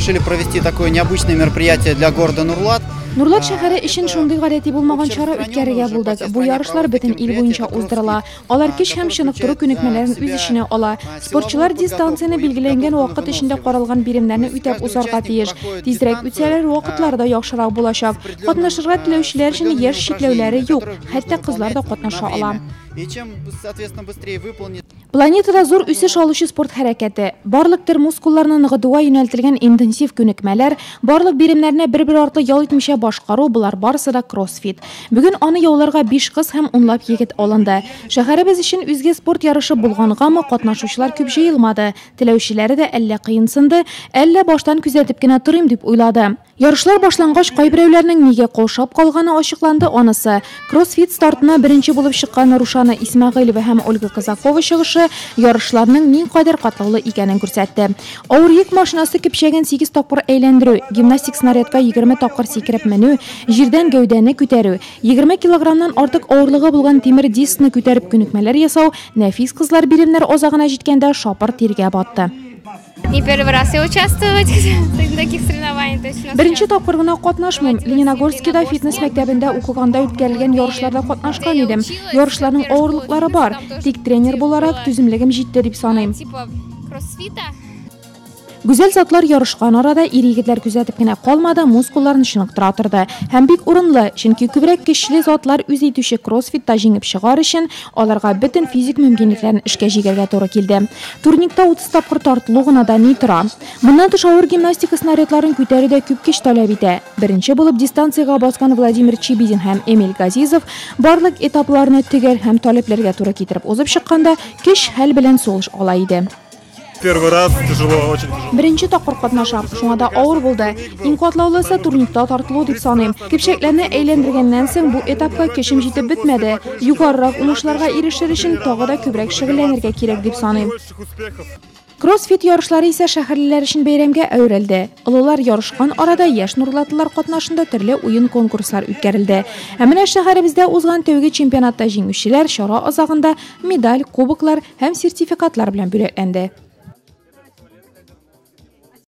Решили провести такое необычное мероприятие для города Нурлат. Нурлат шәһәре өчен шундый гадәти булмаган чара үткәрергә булдык. Бу ярышлар бөтен ил буенча уздырыла. Алар көч һәм чыныктыру күнекмәләрен үз эченә ала. Спортчылар дистанцияне билгеләнгән вакыт эчендә каралган биремнәрне үтәп узарга тиеш. Тизрәк үтсәләр, вакытлары да яхшырак булачак. Катнашырга теләүчеләр өчен яшь чикләүләре юк, хәтта кызлар да катнаша ала. И чем, соответственно, быстрее выполнит. Планетада зур үсеш алучы спорт хәрәкәте. Барлык төр мускулларны ныгытуга юнәлтелгән интенсив күнекмәләр, барлык биремнәрне бер-бер артлы ял итмичә башкару, болар барысы да кроссфит. Бүген аны яуларга биш кыз һәм унлап егет алынды. Шәһәребез өчен үзге спорт ярышы булгангамы, катнашучылар күп җыелмады. Теләүчеләре дә әллә кыенсынды, әллә баштан күзәтеп кенә торыйм дип уйлады. Ярышлар башлангач, кайберәүләрнең нигә каушап калганы ачыкланды анысы. Кроссфит стартына беренче булып чыккан Рушана Исмәгыйлева һәм Ольга Казакова чыгышы ярышларның никадәр катлаулы икәнен күрсәтте. Авыр йөк машинасы көпчәген сигез тапкыр әйләндерү, гимнастик снарядка 20 тапкыр сикереп менү, җирдән гәүдәне күтәрү, 20 килограммнан артык авырлыгы булган тимер дискны күтәреп күнекмәләр ясау, нәфис кызлар биремнәр азагына җиткәндә шапыр тиргә батты. Не первый раз я участвую в этих таких соревнованиях. То есть у нас Беренче тапкыр гына катнашмыйм. Лениногорскида фитнес мәктәбендә укыганда үткәрелгән ярышларда катнашкан идем. Ярышларның авырлыклары бар. Тик тренер буларак түземлегем җитте дип саныйм. Типа кроссфита. Гүзәл затлар ярышкан арада ир-егетләр күзәтеп кенә калмады, мускулларын чыныктыра торды. Һәм бик урынлы, чөнки күбрәк көчле затлар үз итүче кроссфитта җиңеп чыгар өчен, аларга бөтен физик мөмкинлекләрен эшкә җигәргә туры килде. Турникта 30 тапкыр тартылу гына да ни тора. Моннан тыш авыр гимнастика снарядларын күтәрү дә күп көч таләп итә. Беренче булып дистанциягә баскан Владимир Чибизин һәм Эмиль Газизов барлык этапларны төгәл һәм таләпләргә туры китереп узып чыкканда, көч-хәл белән сулыш ала иде. Первый раз тяжело, очень тяжело. Беренче тапкыр катнашам, шуңа да авыр булды. Иң катлаулысы турникта тартылу дип саныйм. Көпчәкләрне әйләндергәннән соң бу этапка көчем җитеп бетмәде. Югарырак уңышларга ирешер өчен тагы да күбрәк шөгыльләнергә кирәк дип саныйм. Кроссфит ярышлары исә шәһәрлеләр өчен бәйрәмгә әверелде. Олылар ярышкан арада яшь нурлатлылар катнашында төрле уен-конкурслар үткәрелде. Ә менә шәһәребездә узган тәүге чемпионатта җиңүчеләр чара азагында медаль, кубоклар һәм сертификатлар белән бүләкләнде.